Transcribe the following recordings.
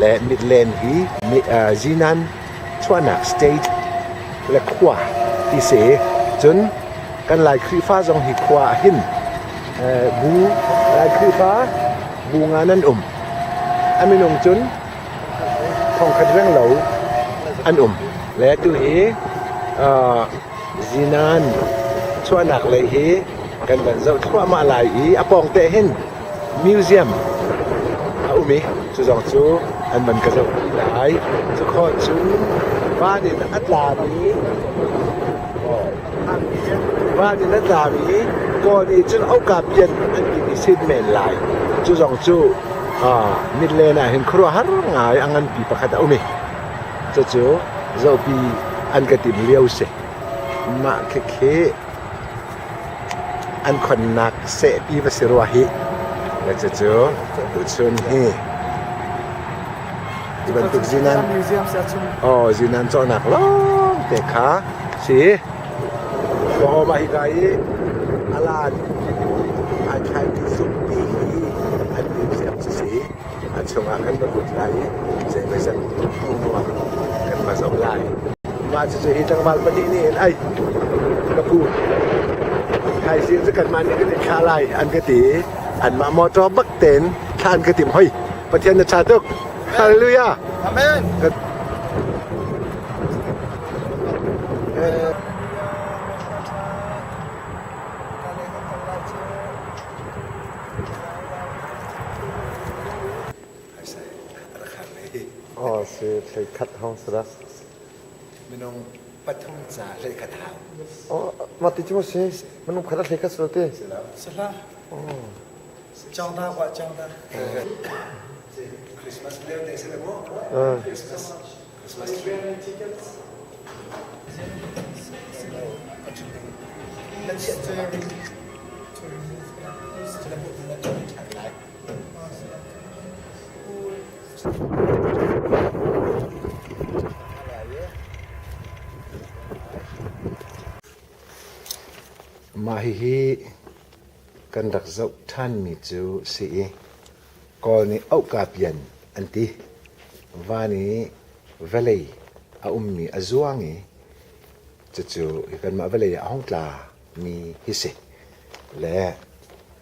Le Midland hi Zinan chuahnak state le khua ti si. Cun kan Lai Khrihfa zong hi khua ah hin bu Lai Khrihfa bu nga nan um. A minung cun thongkhat reng lo an um. Le tu hi Zinan chuahnak lei hi kan van zoh thluahmah lai i a pawng te hin museum a um i cu zong cu an van ka zohpi lai. Cu khawh cun van in a tlami van in a tlami Kawl nih cun Okapian an timi sin men lai. Cu zong cu Midland ah hin khuaruahhar ngai a nganpi pakhat a um i cucu zohpi an ka timh lio si. Mah khikhi An khonnak sehpi va si rua hih. Le cucu tuchun hi ti bantuk zinan oh zinan cawhnak lawng te kha si. Aw mah hika i alan ai thlaimi zungpi hi an museum cu si. A chungah kan va lut lai i zeimawzat nuam kan va zoh lai. Mah cucu hi tlangval pahnih nih hin ai ka pu thaizing cu kanmah nih kan in thlah lai an ka ti i anmah motor bak tein thlah an ka tim hoi. Pathian na ṭha tuk. Hallelujah. Amen. Aw si hlei khat hong si dah. Minung pathum ca hlei khat hau. Oh, mah ti cu maw si? Minung khat a hlei khat si lo ti? Si lo. Si hlah. Oh. Cawng da kwa cawng da. Christmas lio te si le mu. Christmas Christmas tree. Nan chiah Mah hihi kan rak zoh ṭhanmi cu si i Kawl nih Ohkapian an ti. Van i vawlei a ummi a zuang i cucu hi kanmah vawlei ah a hung tla mi hi si. Le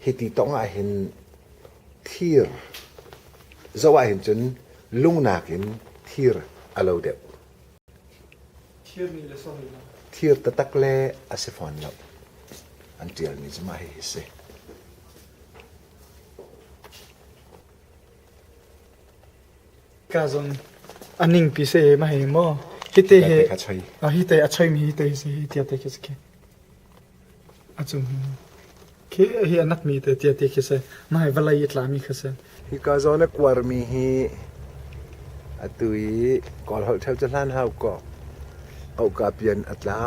hiti tong ahhin thir zoh ahhin cun lung nakin thir a lo deuh. Thir nih le sorry lo. Thir taktak le a si fawn lo. An ṭialmi cu mah hihi si. Ka zong a ningpi se ma hei maw hite he hite a choi mi hite si hi tia te khi si khi. A cung khi hi a nak mi te tia te khi si. Mah hi vawlei i tla mi kha si. Hika zawn a kuarmi hi atu i Kawl holh ṭheo cu hlan hau kaw Ohkapian a tla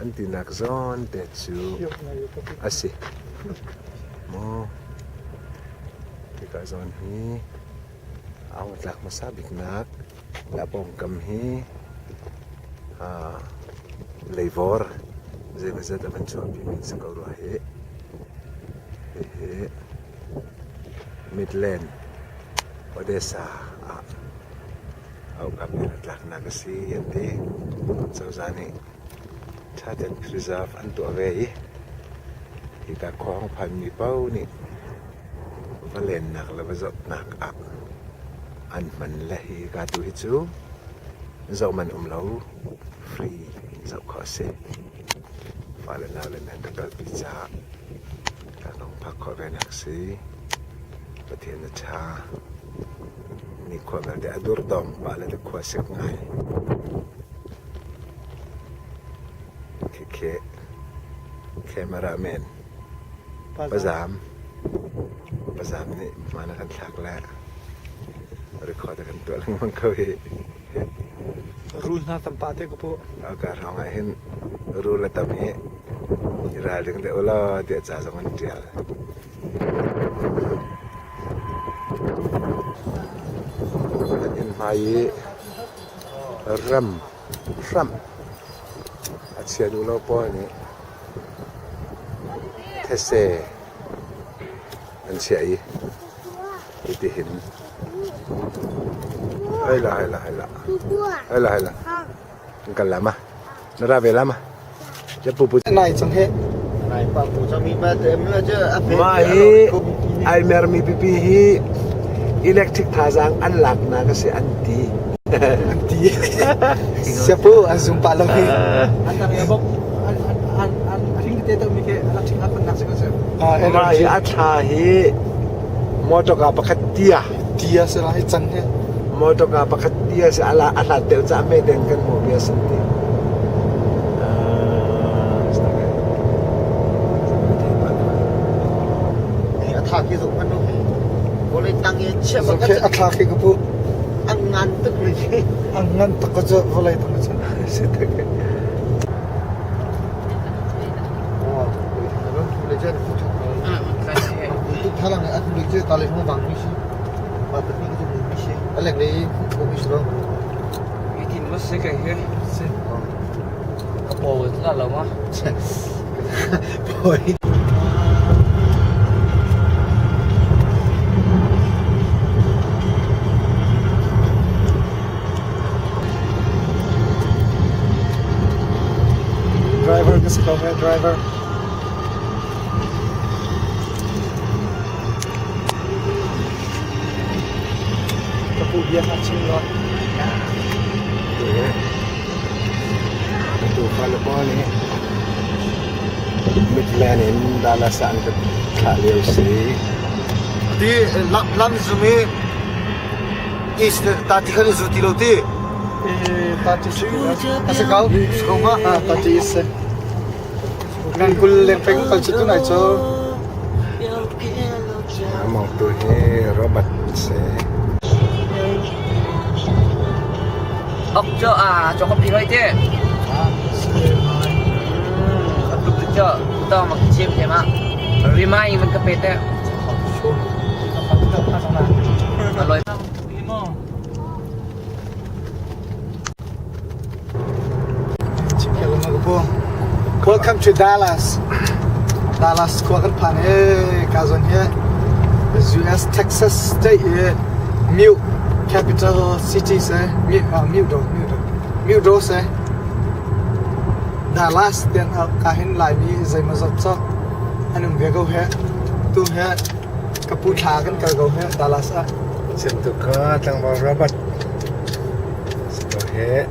an tinak zawn te cu a si. Maw hika zawn hi a hung tlak hmasa biknak la pawngkam hi leivawr zeimawzat a van chuahpimi an si ko rua hih. Hihi Midland, Odessa ah aukam in a tlaknak a si an ti. Cozah nih ṭha tein preserve an tuah ve i hika khua hung phanmi paoh nih va lennak le va zohnak ah an hman le hika tu hi cu zoh man um lo free in zoh khawh a si. Fale naule nan ka kalpi caah kan hung phak khawh ve nak si. Pathian a ṭha. Nikhua vialte a durdawm pah le khua sik ngai. Khikhi cameraman Pazam Pazam nih hmaan a kan thlak le record a kan tuah lengmang ko hi. Rul hna tam pah te ka pu. Ka hrawng ah hin rul a tam i i ralring deuh ulaw tiah ca zong an ṭial. An inn hmai i ram hramh a chia duh lo pawl nih these an chiah i hitihin. Hai la hai la hai la. Hai la hai la. Kan la ma. Na ra ve la ma. Nai cang he. Mah hi ai mermi pipi hi electric thazaang an laknak a si an ti. An ti. Siapu an zum pah lo hi. Mah hi a thla hi motor pakhat tia. Tia si lai can he. Motor pakhat tia si a hlat deuh caah meten kan hmuh mi a si ti. A thla khi ka pu. An ngan tuk ni. An ngan tuk ko cu vawlei tang cu. Si tak. Driver ka si ko he driver. Ka pu bia hna chim law. Tu fale pawl nih Midland in Dallas ah an ka thlah lio si. Ti lam zum i East ta ti khan zu ti lo ti. Ta ti si. A si ko. Si ko ma. Ta ti si. Ngan kul leng peng kal chi tu nai cho. Among tu hi Robert si. Ok cho à cho kopi roi te. Tuk cho to mak chim te ma. Remind man ka pe te. Aloi. Welcome to Dallas. Dallas khua kan phan e ka zon hi US Texas State i Mute capital city se Mute do Mute do Mute do se Dallas tian ka hin Laimi zeimawzat cu an um ve ko he. Tu he ka pu thla kan kal ko he Dallas ah. Sim tu ka tlangval Robert. Sim he.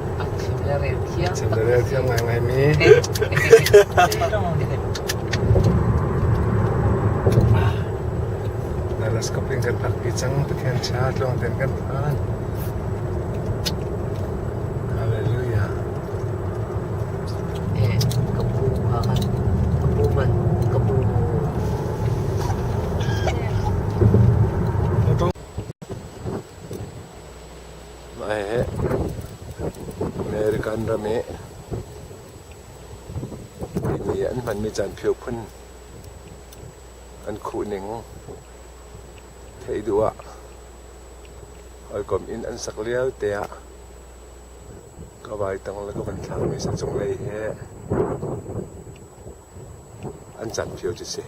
Sim le rel thiam ngai mi. Dallas koping kan phak pi cang Pathian cha tluang ten kan phan. Hallelujah. Ka pu ka pu man ka pu. Mah American ram i timi an hmanmi caan phio phun an khuhning theih duh ah hawikom inn an sak lio te ah ka vaitang le ka van thlakmi cunglei he an can phio cu si.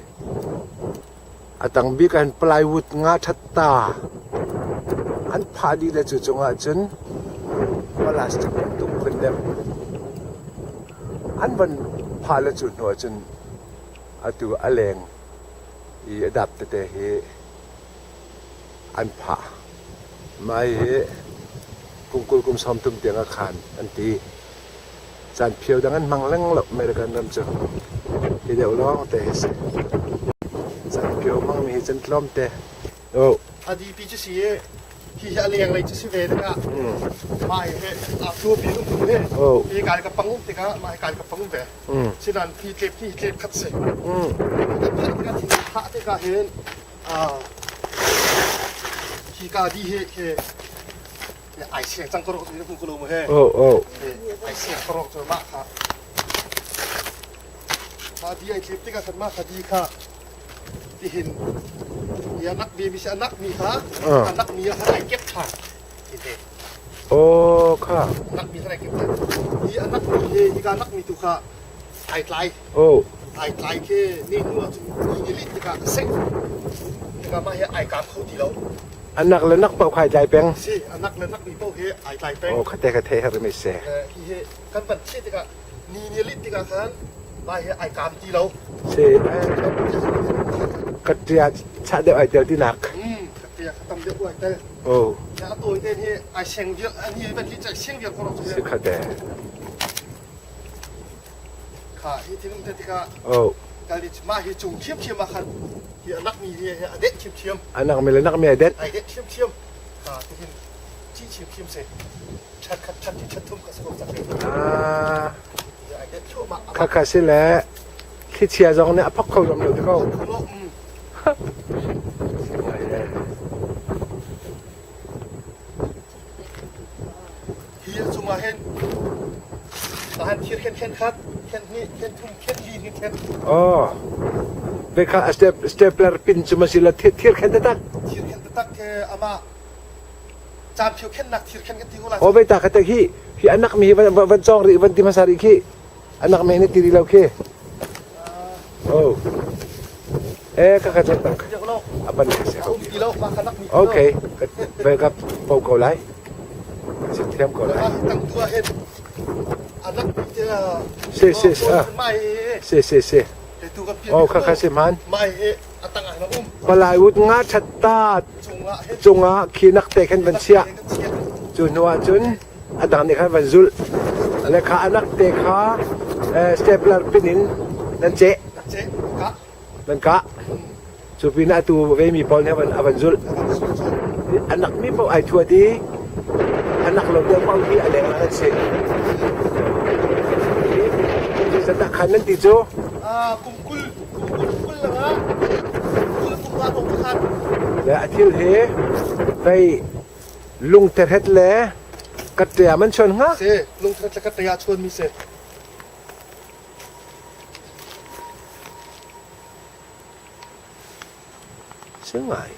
A tang bik ah hin plywood nga ṭhat ta an phah dih le cu cungah cun plastic bantuk phun deuh an van phah le cu hnu ah cun atu a leng i a dap tete hi an phah. Mah hi kum 20 kum 30 tiang a khan an ti. Caan phio dang an hmang leng lo American ram cu. Hi deuh lawng te hi si. Caan phio hmangmi hi cun tlawm te. Oh. A dipi cu si i hi hi a lenglei cu si ve tikah mah hi a flupi um tuk hi. Oh. Hi kai ka pang um tikah mah hi kai ka pang um ve. Sinan hi tlep hi tlep khat si. Kan phak tikah thah tikah hin hi ka di hi hi ai siang cang ko ni ku ko mu he Oh oh. Ai siang ko cu mah kha ma di ai tlip tikah khan ma kha di kha tihin ya nak mi mi si anak mi kha anak mi kha ai kep than hi Oh kha anak mi kha ai kep than hi anak mi hi hi ka anak mi tu kha ai tlai Oh ai tlai khi ni hnu ah cun ni lit tikah sek tikah mah hi ai kam kho ti lo. Anak le nak paoh kha ai tlai peng. Si, anak le nak mi paoh hi ai tlai peng. Oh, khate khate har mi se. Hi hi kan van chih tikah ni ni lit tikah khan mai hi ai kaam ti lo. Si. Katia chah deuh ai tel ti nak. Katia tam deuh ai tel. Oh. Ya tawi ten hi ai seng vial ani van li chai seng vial ko Si khate. Kha hi thil um te tikah Oh. kal di mah hi cung thiamthiam ah khan hi a nak mi hi a det thiamthiam. A nak mi le nak mi a det. Ai det thiamthiam. Kha tihin ci thiamthiam se. Chat khat chat ti chat thum ka se ko cak. Ah. Ai det thluahmah. Kha kha si le thlichia zong nih a phok kho ram lo ti ko. Hi a cungah hin tahan thir khen khen khat, khen hnih, khen thum, khen li hi khen. Oh. Bekha step stapler pin cu ma si la thir khen taktak. Thir khen taktak ke ama cam phio khen nak thir khen kan ti ko la. Oh bai ta kha hi hi anak mi hi van van chong ri van ti hmasa ri khi. Anak mi ni ti ri lo khi. Oh. Eh ka ka tak. Apan se ko. Okay. Bai ka pau ko lai. Si thiam ko lai. Si si si. Si si si. Oh kha kha si man. Palai ut nga that ta cungah khi nak te khan van chia. Cu hnu ah cun a dang nih khan van zulh. Le kha anak te kha stapler pin in nan ceh. Nan kah. Cu pinah atu vemi pawl nih a van zulh. A nakmi paoh ai thuat i a nak lo deuh paoh hi a leng ah an si. Zeizatdah khan nan ti cu? Kum 20 kum 20 lang ah 20 kum nga tong pakhat. Le a thil hi vei lungterhet le katṭia man chuan hnga? Si, lungterhet le katṭia chuan mi si. Si ngai.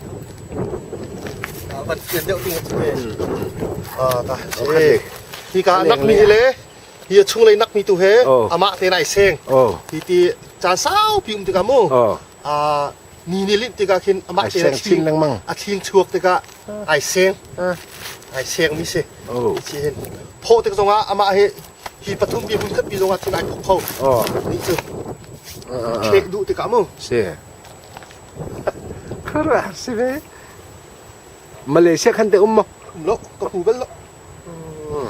Van fian deuh ding a si. Ah, ta. Hi ka nak mi hi le hi a chunglei nak mi tu he amah te nai seng. Hi ti caan saupi um tikah mu. Ah, ni ni linh tikah khin amah te seng chin lengmang. A thling chuak tikah ai seng. Ai seng mi si. Si hin. Pho tik zongah amah hi hi pathum bi hmun khat bi zongah thil ai phok kho. Ni cu. Khek duh tikah mu. Si. Khuaruahhar si ve. Malaysia khan te um maw? Um lo, ka hmu bal lo.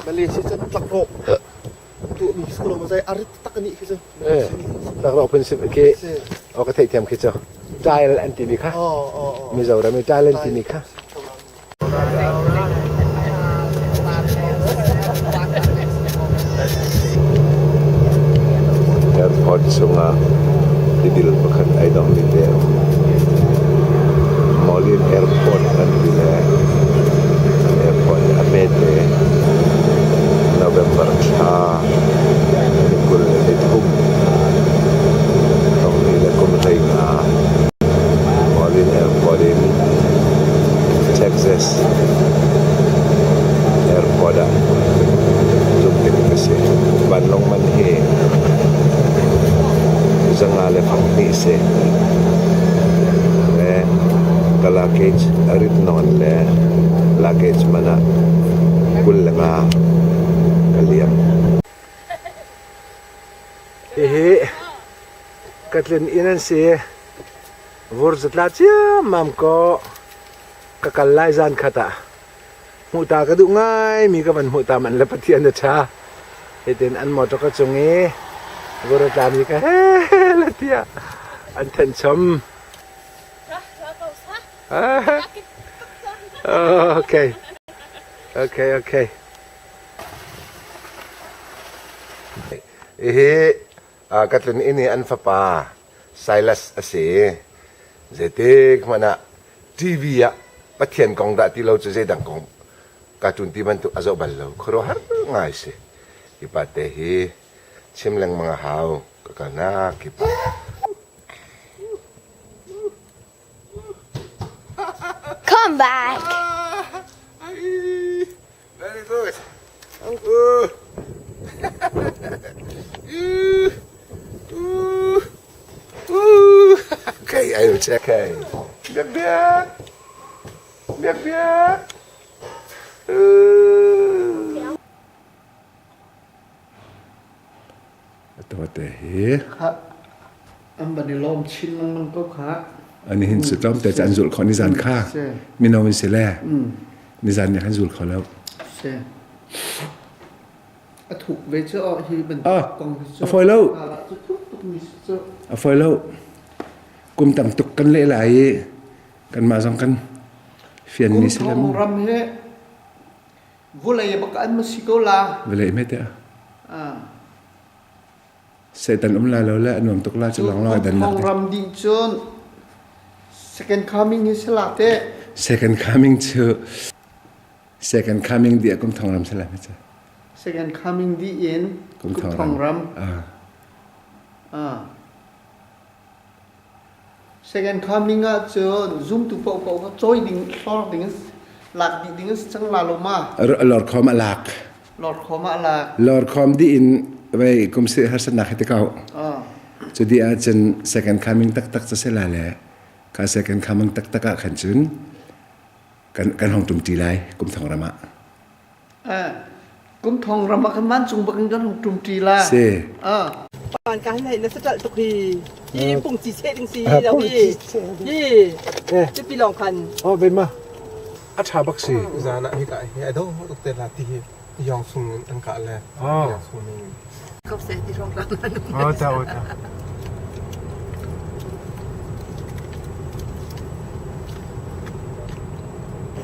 Malaysia cu tlak rawh. Tuahmi si ko lo zai arit tak ani khi cu. Eh, tlak rawh phun si khi. O ka theih thiam khi cu. Tile an timi kha. Mizoram i tile an timi kha. Airport chungah tidil pakhat ai dongmi te a um. Moline Airport an ti le an airport hi a hmete. November thla ni 23 thongli le kum 15 Moline Airport in Texas Airport ah tum ding ka si. Vanlawng man hi 502 si. Le ka luggage a rit nawn le luggage man ah 25 ka liam. Hihi ka tlun inn an si. Vur zatla ciammam kaw ka kal lai zan khat ah hmuhta ka duh ngaimi ka van hmuhta manh le Pathian a ṭha. Hitin an motor ka cung i vur a tlami ka he le tiah an thenh chom. Okay. Okay, okay. Hihi ka tlun inn i an fapa Silas a si. Zeitik hmanh ah TV ah Pathian kong dah ti lo cu zeidang kong cartoon ti bantuk a zoh bal lo. Khuaruahhar ngai si. Hi pa te hi chim lengmang a hau. Ka kalnak kip ah. Come back. Very good. Okay, I will check. Okay. Biak biak. Biak biak. Atote hi. Kha an ban i lawm chin lengmang ko kha. Ani hin si tlawm te an zul kho ni zan kha. Mino in si le. Ni zan ni kan zul kho lo. Si. A thuk ve cu hi ban kong hi cu. A foi lo. A foi lo. Kum tam tuk kan le lai i kan mah zong kan fian ni si le mu. Ram hi vulei bak an ma si ko la. Vulei me te. Satan um la lo le nuam tuk la chu long lo dan nak. Ram ding cun second coming hi sala te. Second coming chu second coming di kum thong ram sala me cha. Second coming di in kum thong ram. Ah. Second coming ah cun zumtu paohpaoh kha cawi ding, hlor ding, lak dih ding an si cang la lo ma? Lorkhom a lak. Lorkhom ah a lak. Lorkhom dih in vei kum si harsatnak hi te ko. Cu dih ahcun second coming taktak cu si la le ka second coming taktak ah khan cun kan kan hong tum ṭi lai kum thong ram ah. Kum thong ram ah kan vancung bak in kan hung ṭum ṭi la. Si. Pan ka hei na saṭal tuk hi. Hi pung ci che ding si lo hi. Hi. Tipi long khan. Oh ve ma. A ṭha bak si. Zan ah hi ka hi a do tuk te la ti hi yong sung in an kah le. Oh. Yong sung in. Kop se ti rong rang. Oh ta oh ta.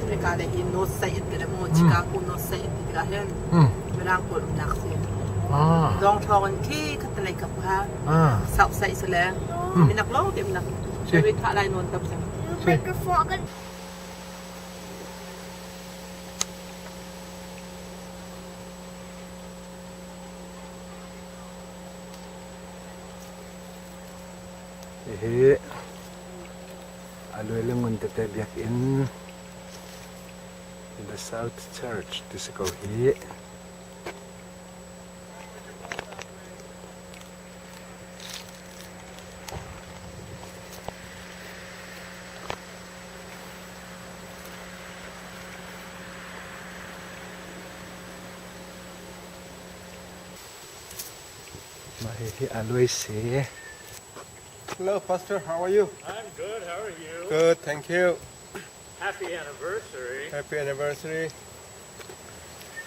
America le hi North side in ti le mu Chicago North side in ti tikah hin Mirang pawl umnak si. Dong thawng in khi khat lei kap kha South side si le minak lawng te minak America thah lai nawn tam sang. Hihi a luai le ngun tete biakinn The South Church ti si ko hi. Mah hihi a luai si. Hello, Pastor. How are you? I'm good. How are you? Good, thank you. Happy anniversary. Happy anniversary.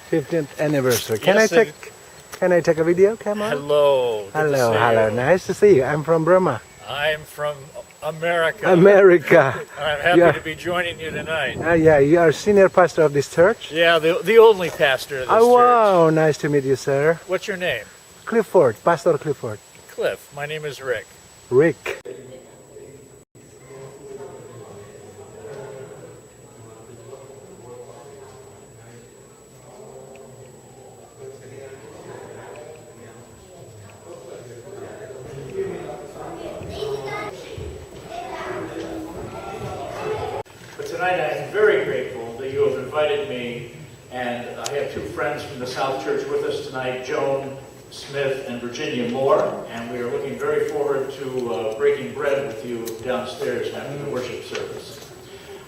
15th anniversary. Can Yes, I take Can I take a video camera? Hello. Good to Hello, see hello. you. Nice to see you. I'm from Burma, I'm from America. America. I'm happy Yeah. to be joining you tonight. Yeah, you are senior pastor of this church. Yeah, the only pastor of this Oh, wow. Nice to meet you, sir. church. What's your name? Clifford, Pastor Clifford. Cliff. My name is Rick. Rick. But tonight I am very grateful that you have invited me, and I have two friends from the South Church with us tonight, Joan Smith and Virginia Moore, and we are looking very forward to breaking bread with you downstairs after the worship service.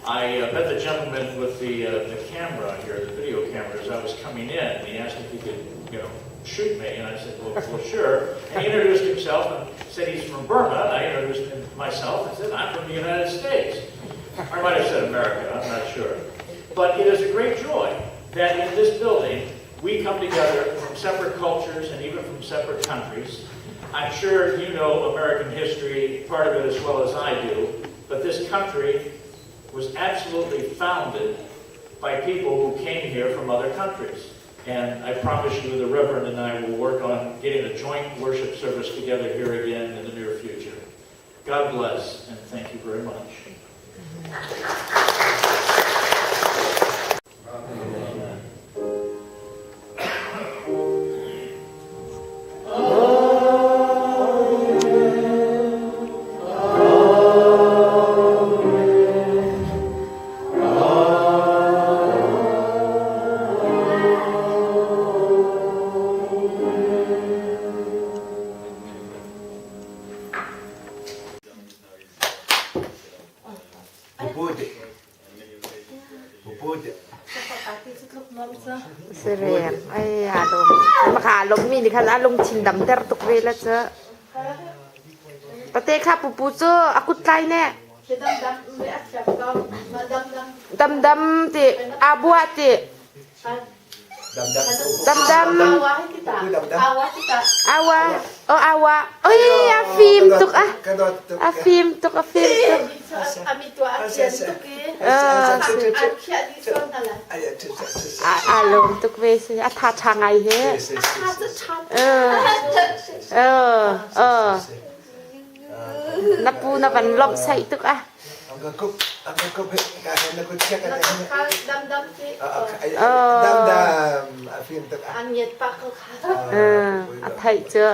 I met the gentleman with the camera here, the video camera, as I was coming in, and he asked if he could, shoot me, and I said, well, sure. And he introduced himself and said he's from Burma, and I introduced him myself and said, I'm from the United States. I might have said America, I'm not sure. But it is a great joy that in this building, we come together from separate cultures and even from separate countries. I'm sure you know American history, part of it as well as I do, but this country was absolutely founded by people who came here from other countries. And I promise you, the Reverend and I will work on getting a joint worship service together here again in the near future. God bless, and thank you very much. Sirek ai aa lawm. Maka aa lawmmi nih khan a lungthin damter tuk ve la cu. Pate kha pupu cu a kut tlai ne. Damdam ti aa buah ti. Damdam. Awa. Oh awa. Oi a fim tuk a. A fim tuk a fim tuk. Aa lawm tuk ve si. A tha ṭha ngai he. Na pu na van lawmh saih tuk ah. A theih cu.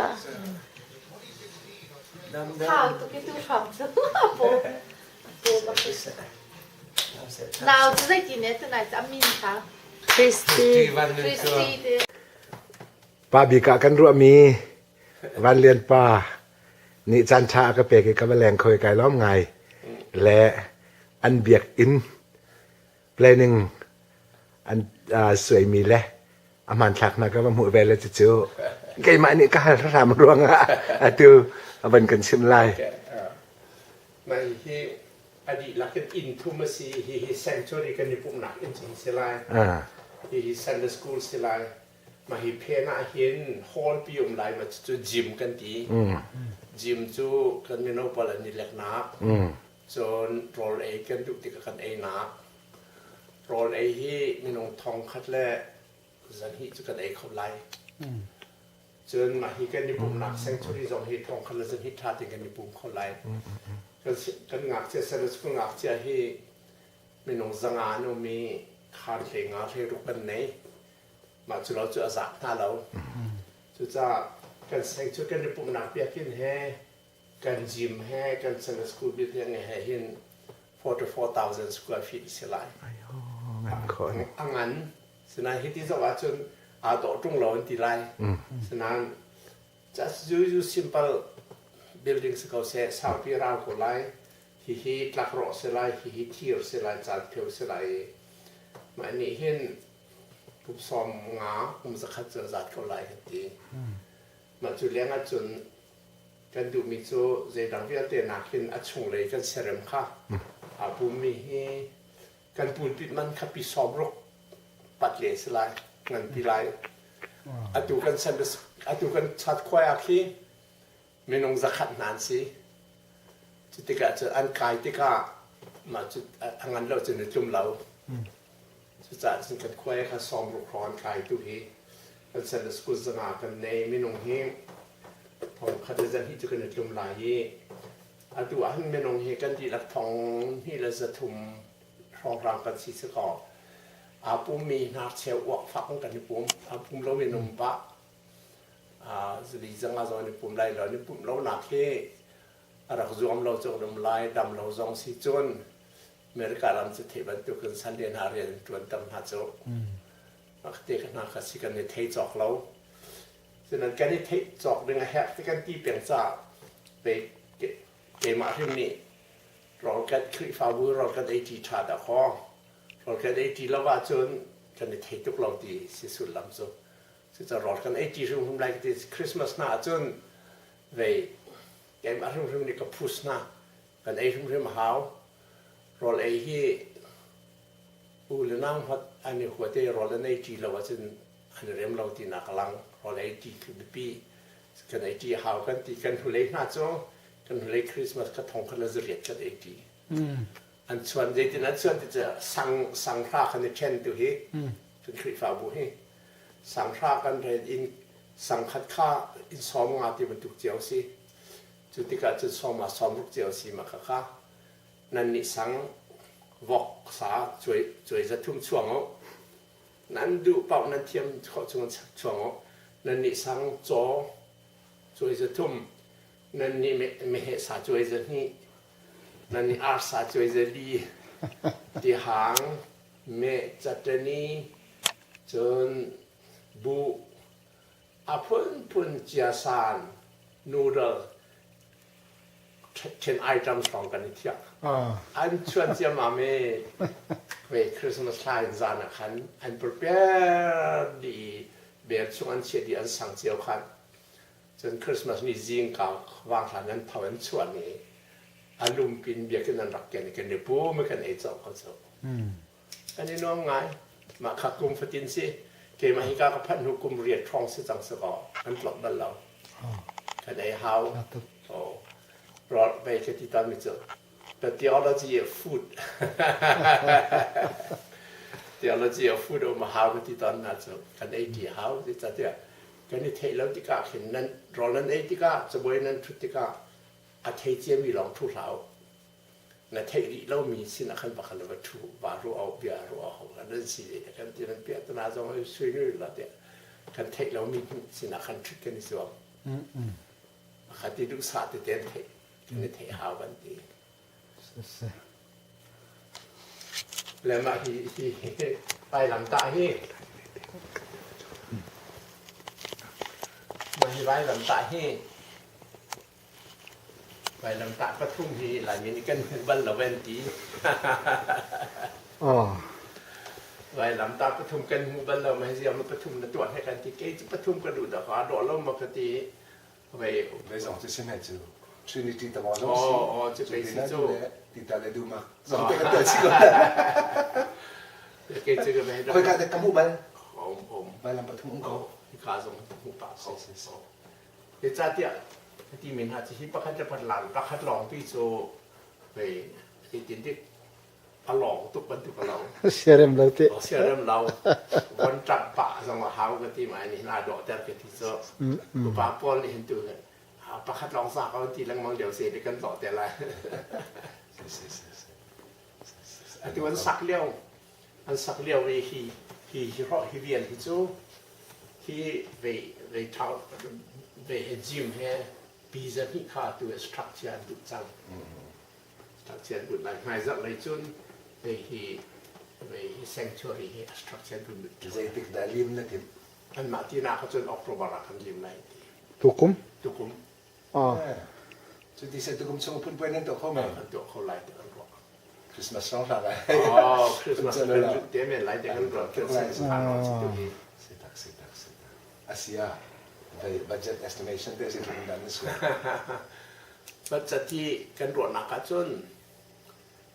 Christy. Pa bik ah kan ruahmi Van Lian pa nih caan ṭha a ka pek i ka va leng kho i kai lawm ngai. Le an biakinn planning an uh, suaimi le a hmanthlak hna ka va hmuh ve le cucu keimah nih ka hal hram ruangah atu a van kan chim lai. Mah hi a dihlak in inn thum a si. Hihi sanctuary kan i pumhnak inn chung si lai. Hihi Sunday school si lai. Mah hi phen ah hin hall pi um lai ma cu gym kan ti. Gym cu kan mino pawl an i leknak. Cun rawl ei kan duh tikah kan einak. Rawl ei hi minung thong khat le zanhnih cu kan ei kho lai. Cun mah hi kan i pumhnak sanctuary zong hi thong khat le zanhnih ṭha tein kan i pum kho lai. Kan kan ngakchia Sunday school ngakchia hi minung zanga an um i khaan hlei nga hlei ruk kan nei. Mah cu lo cu a zaak hna lo. Cucaah kan sanctuary kan i pumhnak biakinn he kan gym he kan Sunday school building he hin 44,000 square feet a si lai. A ngan. Sinain hiti zoh ahcun aa dawh ṭung lo an ti lai. Sinain just you simple building si ko seh, saupi rau ko lai. Hihi tlakrawh si lai, hihi thir si lai, caan pheu si lai i mah nih hin kum sawm nga, kum zakhat cu a zat ko lai kan ti. Mah cu leng ahcun kan duhmi cu zeidang vialte nakin a chunglei kan serem kha aa pummi hi kan pulpit man kha pi sawm ruk pat le si lai ngan pi lai atu kan san atu kan chat khuai ah khi minung zakhat hna an si cu tikah cun an kai tikah mah cu a ngan lo cun i tlum lo Cucaah cun kan khua kha sawmruk hrawng an kai tu hi kan Sunday school zanga kan nei minung hi thong khat le zan hi cu kan i tlum lai i atu ah hin minung hi kan dihlak thong hnih le zathum hrawnghrang kan si si kaw aa pummi hnarcheu uak fak kan i pum aa pum lo minung pah zali zanga zong an i pum lai lo an i pumh lo nak hi a rak zuam lo cu um lai dam lo zong si cun America ram cu theih bantuk in Sunday hna rian an ṭuan tam hna cu te ka hna kha si kan i thei cawk lo. Cunan kan i theih cawk ding a herh ti kan ti peng caah pei keimah hrim nih rawl kan Khrihfabu rawl kan ei ṭi ṭha dah kaw rawl kan ei ṭi lo ahcun kan i thei tuk lo ti si sullam cu. Cucaah rawl kan ei ṭi hrimhrim lai ti Christmas hna ahcun vei keimah hrimhrim nih ka phus hna. Kan ei hrimhrim a hau. Rawl ei hi u le nau hmat an i huat i rawl an ei ṭi lo ahcun an i rem lo tinak a lang. Rawl ei ṭi khi biapi. Kan ei ṭi a hau kan ti. Kan hnulei hna cu kan hnulei Christmas kha thong khat le zariat kan ei ṭi. An chuan zeitin an chuan ti cu sang sanghra kan i ṭhen tu hi kan Khrihfabu hi sanghra kan ren in sangkhat kha in sawm nga ti bantuk cio si. Cu tikah cun sawma sawmruk cio a si ma khakha nan nih sang vok sa cuai cuai zathum chuang u nan duh paoh nan thiam khawh chung chuang u nan nih sang caw cuai zathum nan nih meheh sa cuai zahnih nan nih ar sa cuai zali tihang meh catani cun buh A phunphun ciasan, noodle, ṭhen items hrawng kan i thiah. An chuan ciammam i ve Christmas thla in zan ah khan an prepare dih i bel chung an chiah dih an sang cio khan. Cun Christmas ni zingka vang hlan an tho an chuan i a lumpin biakinn an rak ken i kan i pum i kan ei colh ko cu. Kan i nuam ngai. Mah kha kum fatin si. Keimah hika ka phanh hnu kum riat hrawng si cang si kaw kan tlok bal lo. Kan ei hau. Oh. Rawl vei ka ti tawnmi cu the theology of food. theology of food um hau ka ti tawn hna cu kan ei ti hau. Zeicahtiah kan i theih lo tikah khin nan rawl nan ei tikah cabuai nan ṭhut tikah a thei ciami lawng ṭhu hlah u. Na theih rih lomi sinah khan va kal va ṭhu va ruah awk bia ruah awk nan si le kan ti nan piah tana zong hi sui nu la tiah kan theih lomi sinah khan ṭhut kan i zuam. Kha ti duhsah tete an theih kan i theih hau kan ti. Le mah hi hi vailamtah hi mah hi vailamtah hi vailamtah pathum hi Laimi nih kan hmu bal lo an ti. Vailamtah pathum kan hmu bal lo ma hi ziang ma pathum na tuah he kan ti kei cu pathum ka duh dah ka dawh lo ma ka ti. Vei Vei zong cu si ne cu Trinity tamaw zong si. Oh, oh, cu pei si cu. Tita le dumak zong te kan tel si ko. Kei cu ka vei. Khoi ka te ka hmuh bal. Om om. Vailam pathum um ko. Hika zong ka hmuh pah ko. Zeicahtiah ti men hna cu hi pakhat le pakhat lan pakhat lawng pi cu vei zeitin dik a lawng tuk bantuk a lo. Siarem lo te. Siarem lo. Von ṭap pah zong a hau ka ti ma ni hna dawhter ka ti cu. Upa pawl nih hin tu pakhat lawng sa ko ti lengmang lio se kan dawh te lai. Atu an sak lio an sak lio i hi hi hi ro hi vial hi cu hi vei vei thau vei he gym he pi za hnih kha tu structure an duh cang. Structure an bunh lai. Hmaizarh lei cun hei hi vei hi sanctuary hi a structure an bunh ṭhan. Zeitik dah lim na timh? Anmah tinak ahcun October ah kan lim lai ti. Tukum? Tukum. Ah. Cu ti se tukum chung phunpuai nan tuah kho men? Kan tuah kho lai ti kan ruah. Christmas song hlah lai. Oh, Christmas kan te men lai te kan ruah. Christmas Si tak si tak si tak. Asia budget estimation te si tluk dan na sual. Budget hi kan ruahnak ahcun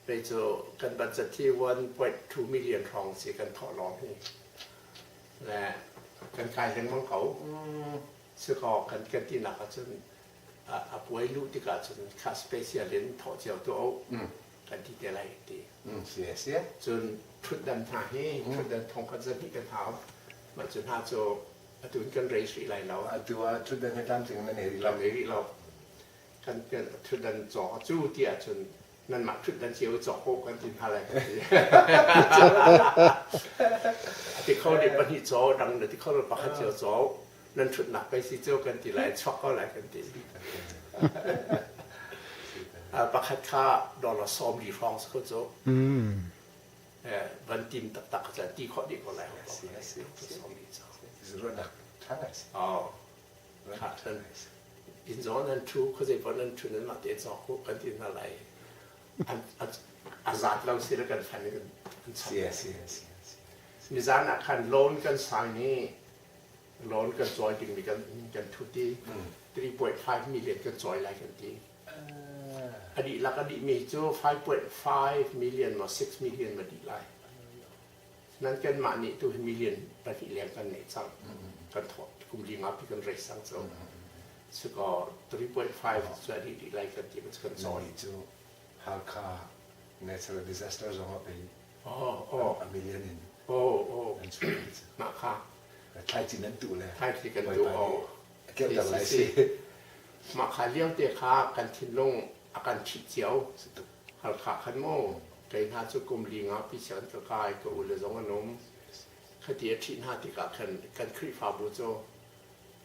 kei cu kan budget hi 1.2 million hrawng si kan thawh lawng hi. Le kan kai lengmang ko. Sikaw kan kan tinak ahcun a puai luh tikah cun kha special in thawh cio tuah u kan ti te lai ti. Si si. Cun ṭhutdan hna hi ṭhutdan thong khat zahnih kan hau. Mah cu hna cu atu in kan raise rih lai lo. Atu ah ṭhutdan hi tlamtling nan ei rih lo. Kan ei rih lo. Kan kan ṭhutdan cawk a cu ti ahcun nanmah ṭhutdan cio i cawk ko kan ti hna lai kan ti. A ti kho nih pahnih caw, dang na ti kho lo pakhat cio caw. Nan ṭhutnak pei si cu kan ti lai, chuak ko lai kan ti. Pakhat kha dollar 40 hrawng si ko cu. Van tim taktak ka ti khawh dih ko lai. Si si si. Ruahnak ṭha ngai si. Oh. Kha ṭhan. Inn zong nan ṭhu, khuazei paoh nan ṭhu nan mah te cawk u kan ti hna lai. A zat lo si le kan fan in an chap. Si si si. Nizan ah khan loan kan sign i loan kan cawi dingmi kan kan thut i 3.5 million kan cawi lai kan ti. A dihlak a dihmi cu 5.5 million maw 6 million ma dih lai. Nan kanmah nih tu hi million pahnih leng kan neih cang. Kan thawh kum li nga pi kan raise cang cu. Sikaw 3.5 cu a dih dih lai kan ti kan cawi. cu Halkha natural disaster zong ah pei Oh, oh. a million in oh, oh. an chuah cu. Mah kha. Thlaici nan tuh le thlaici kan tuh oh. A keuh lai si. Mah kha lio te kha kan thinlung a kan ṭhih cio. Halkha khan mu kei hna cu kum li nga pi sian ka kai ka u le zong an um. Khati a ṭhih hna tikah khan kan Khrihfabu cu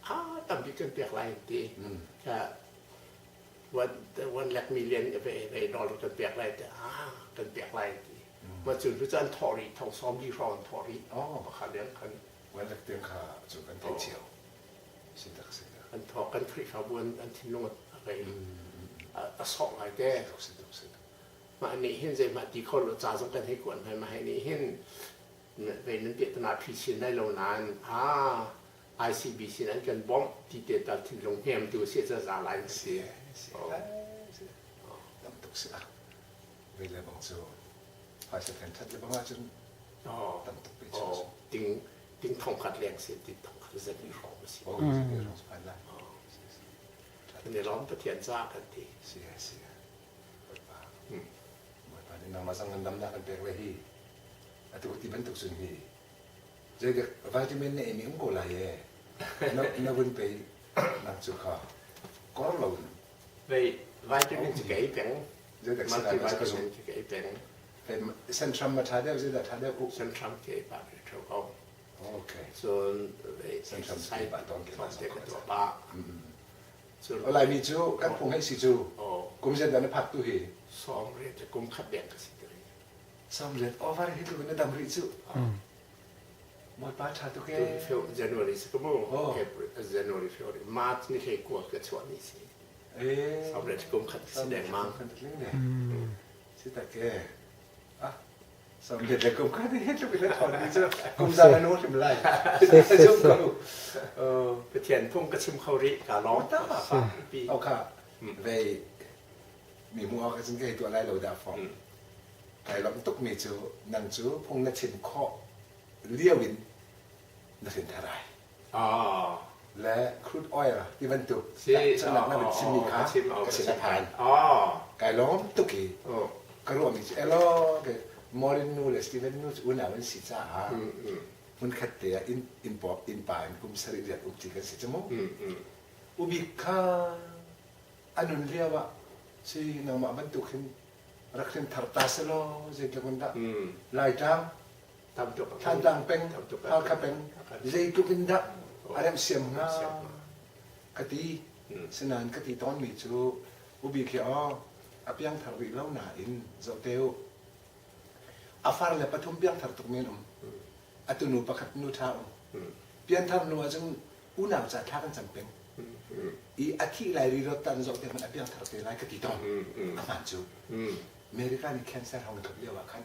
a tampi kan pek lai ti. Ka one one lakh million ve ve dollar kan pek lai ti ah kan pek lai ti. Ma cun cu an thawh rih thong sawm li hrawng an thawh rih. Pakhat leng khan. One lakh tiang kha cu kan theih cio. Si tak si tak. An thawk kan Khrihfabu an thinlung a rei a sawh ngai te. Si tuk si tuk. Mah nih hin zeihmah ti kho lo ca zong kan hei kuan hna. Mah hi nih hin vei nan piahtana phi chin lai lo nain ah ICBC in an kan bawmh ti te tal thinlung hnemtu si ca za lai si. Si. Tam tuk si ah. Vei le bang cu phaisa kan that le bang ahcun tam tuk pe chu. Ting ting thong khat leng si ti thong khat zat ni hrawng si. Oh, zat ni hrawng phan la. Kan i lawm Pathian ca kan ti. Si si. Bawipa. Bawipa nih nangmah zong ngandamnak kan pek le hi. Atu ti bantuk cun hi Zeidek vitamin na ei mi um ko lai e. Na na vun pe nang cu kha kor lo in. Vei vitamin cu ka ei peng. Zeidek si lai ka Multivitamin cu ka ei peng. Centrum ma tha deuh zeidah tha deuh? Centrum ke ei pa ke tho ko. Okay. Cun vei Centrum ke pa ton ke pa te ka tuah pa. Cun Laimi cu kan phung hei si cu kum zeizat na phak tu hi? Sawm riat le kum khat deng ka si ti. Samriat over hi tluk in na dam rih cu. Bawipa ṭha tuk ee. January si ka mu. January, February, March ni hlei kua ka chuah ni si. Samriat kum khat si dengmang. Si tak e. Ah, samriat le kum khat hi tluk in na ṭhawn ni cu kum za na nu hrim lai. Zum ko. Pathian phung ka chim kho rih ka lawm. Okha. Vei mi hmuh awk ahcun ka hei tuah lai lo dah fawh. Kai lawmh tukmi cu nang cu phung na chim khawh lio in na hrin thar ai. Le crude oil ti bantuk tahchunhnak na van chimmi kha ka sin a phan. Kai lawm tuk i ka ruahmi cu elaw Maureen nu le Steven nu cu unau an si caah hmunkhat te ah inn pa in kum sarih riat umṭi kan si cu mu. Ubik kha a nun lio ah si nangmah bantuk hin rak hrin thar ta selaw zeitluk in dah Laitlang Thantlang peng Halkha peng zeitluk in dah a remhsiam hnga ka ti sinain ka ti tawnmi cu ubik hi aw a piangthar rih lo nain zoh te u a far le pathum piangthar tukmi an um atu nu pakhat nu ṭha um pianthar nu ahcun unau ca thla kan cam peng i a thih lai ri rot tan zoh te hmanh a piangthar te lai ka ti tawn a hmaan cu America nih cancer hong tluk lio ah khan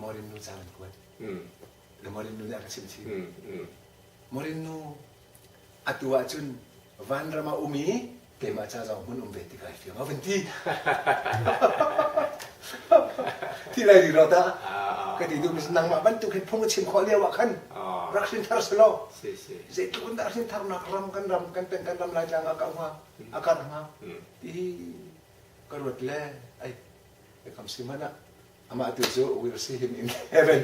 Morin nu ca an kuat le Morin nu nih a ka chim chin Morin nu atu ahcun vanram ah um i keimah ca zong hmun um ve ti kai fiang a van ti ti lai ri rot ah ka ti duh nangmah bantuk hin phung a chim khawh lio ah khan rak hrin thar selaw zeitluk in dah hrin tharnak ram kan ram kan peng kan ram laitlang a kau hnga a karh hnga ti hi ka ruat le ai kam si hmanh ah amah tu cu we'll see him in heaven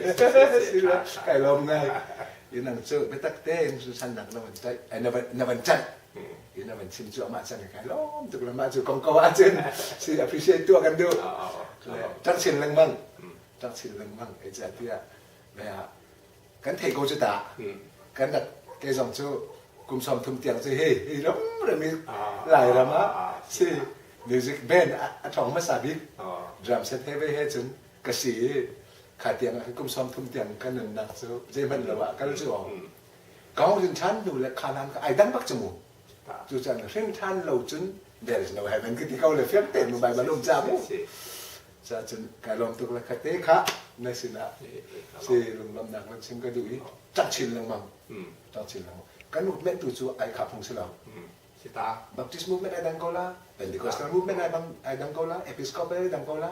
kai lawm ngai inang cu biatak tein sannak na van taih na van chanh in a van chim cu amah chan kai lawm tuk le mah cu kong ko ahcun si appreciate tuah kan duh ṭang chin lengmang ṭang chin lengmang ei ca tiah kan thei ko cu ta kan rak ke zong cu kum sawm thum tiang cu hi hi ram ram i Lairam ah si music band a ṭhawng hmasa bik drum set he ve he cun ka si i kha tiang ah kum sawm thum tiang ka nunnak cu zeihmanh lo ah kal cu ka hong rin ṭhan hnu le kha hlan ka ai dang bak cu mu cu caan hrin ṭhan lo cun there is no heaven ka ti ko le fiang tein mu Bible um ca mu Cacun kai lawm tuk le kha te kha na sinah si lunglawmhnak van chim ka duh i ṭang chin lengmang ṭang chin lengmang kan movement tu cu ai khah phung si lo Baptist movement ai dang ko la Pentecostal movement ai bang ai dang ko la Episcopal ai dang ko la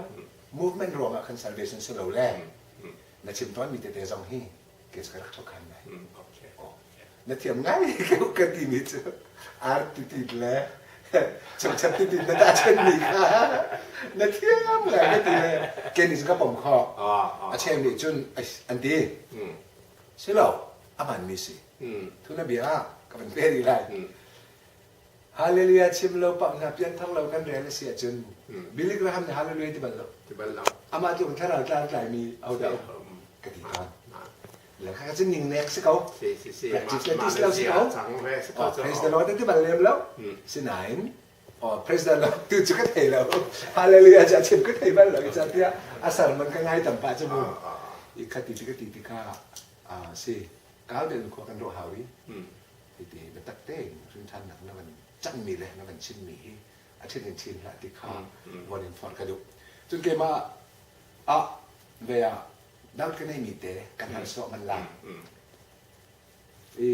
movement ruangah khan salvation si lo le na chim tawn mi tete zong hi ke ka rak thok han lai na thiam ngai ka ti mi cu ar titit le changchat titit na ta chen mi kha na thiam ngai ka ti le ke nih ka pom kho a cheu nih cun an ti si lo aman mi si thu na bia ka van pe rih lai Hallelujah chim lo pah hna pianthar lo kan rel a si ahcun Billy Graham nih Hallelujah ti bal lo. Ti bal lo. Amah tluk thlarau tlar tlaimi ahodah um ka ti tawn. Le kha cu ning nek si ko. Si si si. Practice le tis lo si ko. Oh, praise the Lord ti bal lem lo. Sinain oh praise the Lord tu cu ka thei lo. Hallelujah cu a chim ka thei bal lo. Ca tiah a sermon ka ngai tam pah cu mu. I kha ti ti ka ti ti kha si kal den khua kan ruah hau i Hiti biatak tein rinṭhannak na van canmi le na van chimmi hi a ṭhin in ṭhin hlah ti kha von in forh ka duh. Cun keimah ah ve ah dal ka neimi te kan hal sawh man la. I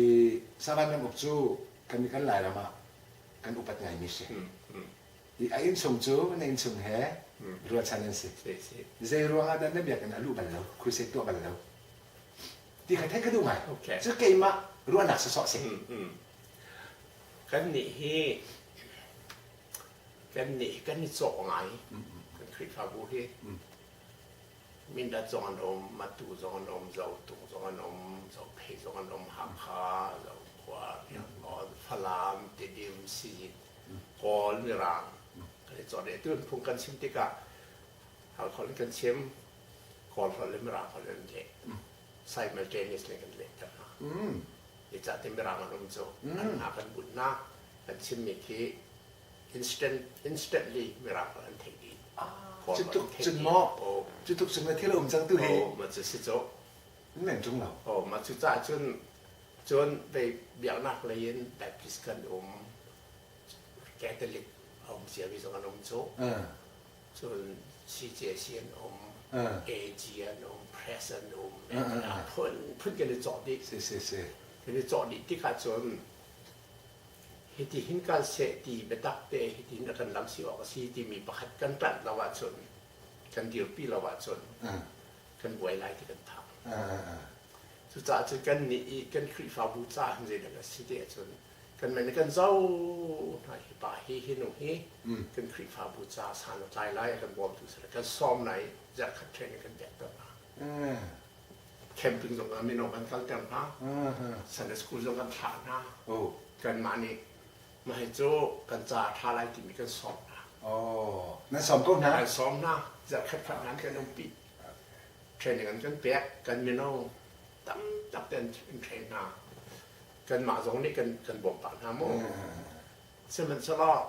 Savan ramuk cu kan kan Lairam ah kan upat ngaimi si. I a innchung cu na innchung he rualchan an si. Zei ruang ah dah na biakinn a luh bal lo, crusade tuah bal lo? Ti kha theih ka duh ngai. Cu keimah ruahnak sawsawh si. Kan nih hi kan nih kan i cawh ngai. Kan Khrihfabu hi Mindat zong an um, Matu zong an um, Zotung zong an um, Zophei zong an um, Hakha, Zokhua, Yangon, Falam, Tidim, Sizit, Kawl, Mirang kan i cawh dih. Atu phung kan chim tikah Halkha in kan chim, Kawl holh le Mirang holh in leh. Simultaneously kan lehter hna. Zeicahtiah Mirang an um cu an hna kan bunh hna. Kan chimmi khi instant instantly Mirang holh an theih dih. Cu tuk cun maw? Cu tuk cun na thil a um cang tu hi. Oh, ma cu si cu. Men ṭung lo. Oh, ma cu caah cun cun vei biaknak lei in Baptist kan um, Catholic a um ciami zong an um cu. Cun CJC an um, AG an um, Press an um, phun phun kan i cawh dih. Si si si. Kan i cawh dih tikah cun hiti hin kan seh ti biatak te hiti hin kan lam si awk a si timi pakhat kan ṭanh lo ahcun kan dirpi lo ahcun kan buai lai ti kan phang. Cucaah cun kan nih i kan Khrihfabu ca hin zeidah a si ti ahcun kan men kan zoh hna hi pa hi hi nu hi kan Khrihfabu ca san a tlai lai a kan bawmtu si kan sawm lai zarhkhat training kan pek ter hna. Camping zong ah mino kan kalter hna. Sunday school zong kan thlah hna. Kanmah nih mah hi cu kan ca a ṭha lai timi kan sawm hna. Oh, nan sawm ko hna? Kan sawm hna. Zarhkhat khat nan kan umpi. Training an kan pek. Kan mino tam tak te an train hna. Kanmah zong nih kan kan bawmh pah hna mu. Sihmanhsehlaw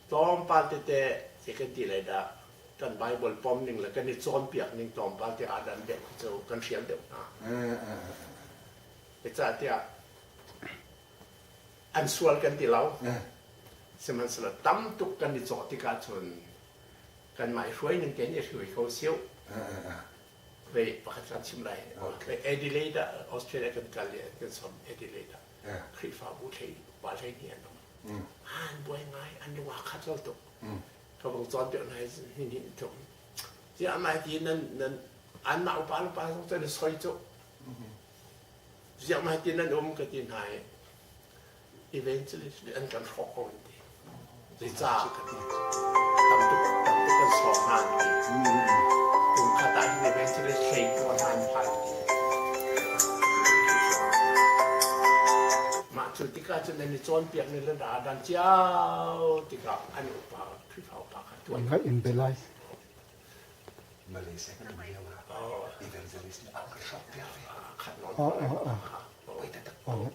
tlawmpal tete zei kan ti lai dah kan Bible pom ning le kan i cawnpiak ning tlawmpal te aa dan deuh khi cu kan hrial deuh hna. Zeicahtiah an sual kan ti lo. Sihmanhsehlaw tam tuk kan i cawh tikah cun kanmah i hruai ning tein i hruai ko siu. Vei pakhat kan chim lai. Adelaide ah Australia kan kal i kan som Adelaide ah Khrihfabu thlei pa hlei hnih an um. An buai ngai, an lung aa khat lo tuk. Ka vong cawnpiak hna hi hin hin tuk. Ziah mai ti nan nan anmah upa le pa zong cu an i soi cu. Ziah mai ti nan um ka ti hna i evangelist nih an kan hrawk ko an ti. Zeicah ka ti. Tam tuk tam tuk kan sawm hna an ti. Kum khat ah hin evangelist hlei ko hna an phan ti. Mah cu tikah cun nan i cawnpiak ni le dah dan cio tikah an upa Khrihfa upa kha tuan. Ngai in belai. Malaysia kan um lio ah evangelist nih an kan hrawk piak ve. Khat nawn. Oh oh oh. Poi taktak. Oh.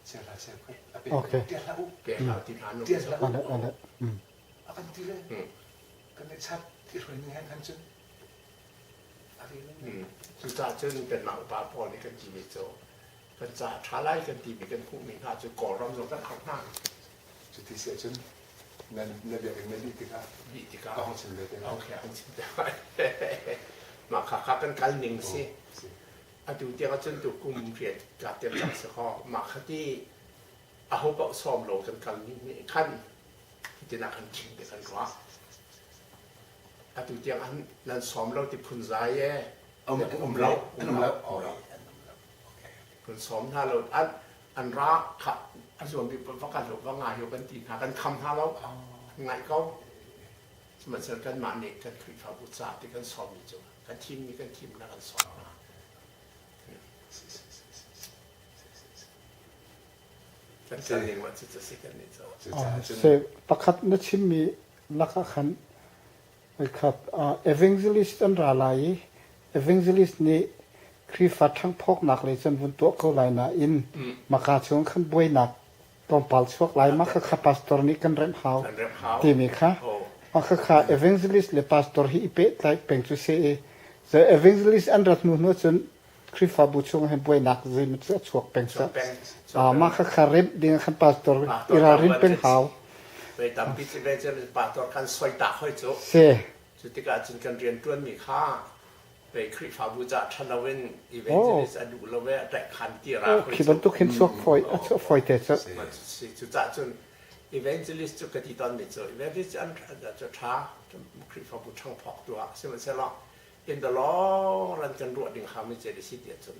Chia hlah chia a pe. Okay. Tial hlah u. Pe hlah ti hna nu. Tial hlah u. Ale ale. Mm. A kan ti le. Kan i chat ti hruai ning han cun. Cucaah cun kanmah upa pawl nih kan timi cu kan ca a ṭha lai kan timi kan hmuhmi hna cu Kawlram zong kan hak hna. Cuti si ahcun nan na biakinn na dih tikah dih tikah ka hung chim ve te lai. Okay, hung chim te lai. Mah kha kha kan kal ning si. Atu tiang ahcun tu kum riat ka tiang cang si kaw mah kha ti aho paoh sawm lo kan kal ning nih khan hitin ah kan chim te kan ruah. Atu tiang an nan sawm lo ti phunzai e. Um um lo. Um lo. Um lo. Kan sawm hna lo. An an ra kha a zuam bik va kan lo va ngai kan ti hna kan kham hna lo. Ngaih ko. Sihmanhsehlaw kanmah nih kan Khrihfabu ca ti kan sawmmi cu kan thimmi kan thim na kan sawm hna. Kan kal ning wa cu si kan nih cu. Se pakhat na chimmi lakah khan khat evangelist an ra lai i evangelist nih Khrihfa ṭhangphawknak lei cun vun tuah ko lai nain maka chung khan buainak tlawmpal chuak lai mah khakha pastor nih kan remh hau timi kha mah khakha evangelist le pastor hi i pehtlaih peng cu si i evangelist an rat hnu hnu cun Khrihfabu chung hin buainak zeimaw cu a chuak peng sa. Mah kha kha remh ding ah khan pastor i ralrin peng hau. Voi tampi cu pastor kan soi ta hoi cu. Si. Cu tikah cun kan rianṭuanmi kha pei Khrihfabu caah ṭha loin evangelist a duh lo e a ṭaihkhan ti ra Oh, khi bantuk hin chuak fawi a chuah fawi te cu. Cucaah cun evangelist cu ka ti tawnmi cu evangelist an cu ṭha Khrihfabu ṭhangphawk tu ah sihmanhsehlaw in the long run kan ruah ding hami cu a si tiah cun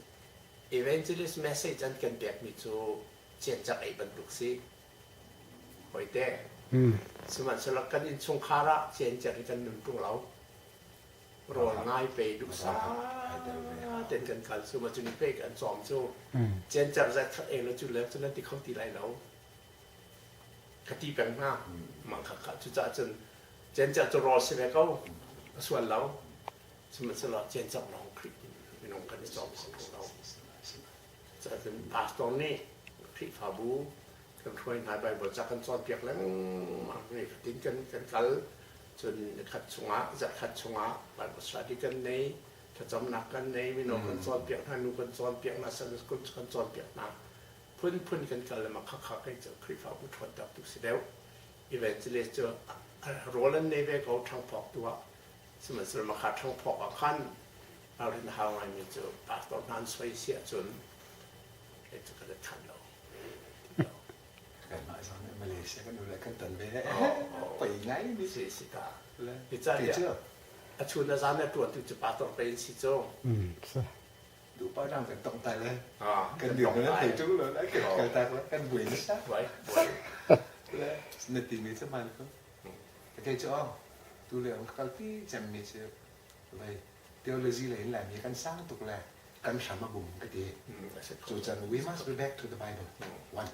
evangelist message an kan pekmi cu ciancak ei bantuk si. Hawite. Sihmanhsehlaw kan innchungkhar ah ciancak hi kan nun ṭung lo. Rawl ngai pe duhsah ten kan kal cu ma cu ni pe kan cawm cu ciancer zat khat ei lo cu le cu nan ti kho ti lai lo. Ka ti peng hna. Mang kha kha cucaah cun ciancer cu rawl si ve ko. A sual lo. Sihmanhsehlaw ciancer lawng Khrih minung kan i cawm kho lo. Cun pastor nih Khrihfabu kan hruai hna Bible ca kan cawnpiak lengmang ni fatin kan kan kal cun nikhat chungah zarhkhat chungah Bible study kan nei thlacamnak kan nei mino kan cawnpiak hna nu kan cawnpiak hna Sunday school kan cawnpiak hna phunphun kan kal lengmang khakha kei cu Khrihfabu ṭhawnter tu si deuh evangelist cu rawl an nei ve ko ṭhangphawk tu ah sihmanhsehlaw makha ṭhangphawk ah khan ralrin a hau ngaimi cu pastor hna an soi si ahcun kei cu ka let khan lo. Kanmah zong nih Malaysia kan ule kan ton ve pei ngai mi si si ta. Hi ca tiah a chun a zan a tuan tu cu pastor pei in si cu. Dupa dang kan tong tai le kan dir na thei tung lo lai kan kal tak le kan buai ni sa. Buai buai. Le na ti mi cu man ko. Kei cu tu le ang kal pi cem mi cu Vei theology lei in Laimi kan sang tuk le kan hram a bum ka ti. Cucan we must be back to the Bible. One.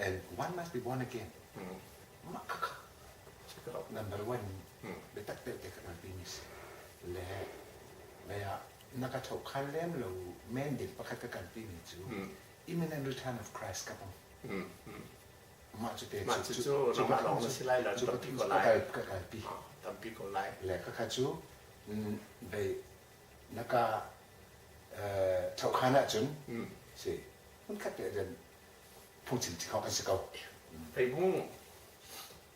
And one must be born again. Mah khakha number one biatak te te ka kalpi mi si. Le vei ah na ka thokhan lem lo men ding pakhat ka kalpi mi cu imminent return of Christ ka pom. Mah cu te Mah cu cu nangmah lawng na si lai lo, tampi ko lai. Ka kalpi. Tampi ko lai. Le khakha cu bei na ka chokhan ahcun si hmunkhat te ahcun phungchim ci kho kan si ko. Hei mu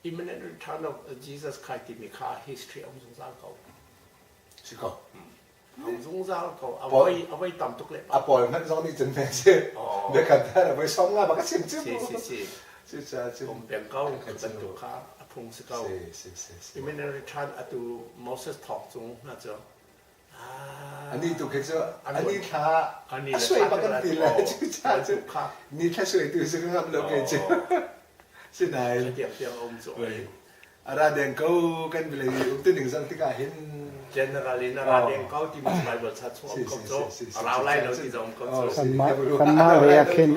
imminent return of Jesus Christ timi kha history a um zungzal ko. Si ko. Zungzal ko a voi a voi tam tuk le a pawl hmanh zong nih cun men si biakam thar a voi som nga bak a chim cu si si si si ca cun um peng ko kan bantuk kha a phung si ko si si si si imminent return atu Moses thawk cung hna cu ani tu khi cu ani thla a suai bak kan ti le cu ca cu ni thla suai tu si ngam lo ke cu sinain tiang tiang um cu A ra deng ko kan vawlei um tu ning zong tikah hin General in a ra deng ko timi Bible ca chung um ko cu a rau lai lo ti zong ko cu. Kanmah lei ah khin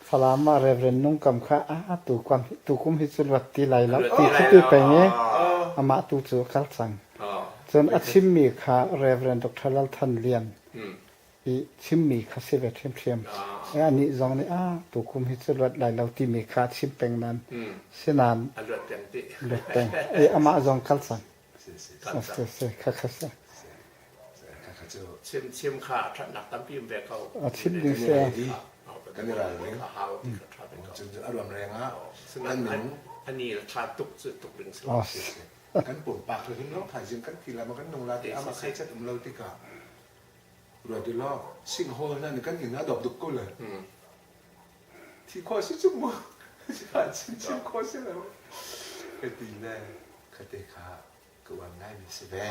Falam ah Reverend Nung Kam kha a tu kum tu kum hi cu luat ti lai lo ti khi ti peng i amah tu cu a kal cang. Cun a chimmi kha Reverend Dr. Lal Than Lian i chimmi kha si ve ṭhiamṭhiam. Anih zong nih ah tukum hi cu luat lai lo timi kha a chim peng nain sinain a luat peng ti. Luat peng. I amah zong kal cang. Si si kha kha si. Chim chim kha a ṭhatnak tampi um ve ko. A chim ding si. Kan i ralring. Cun a ruam reng ah kan minung ani ṭha tuk cu tuk ding si. Kan pumpak hrim lo thaizing kan thi la ma kan nung la ti ama khai chat um lo tikah Ruat u law, singhawl hna nih kan inn ah dawp duk ko le. Thi khawh si cu mu. Chim khawh si lo. Ka ti le khate kha ka uan ngaimi si ve.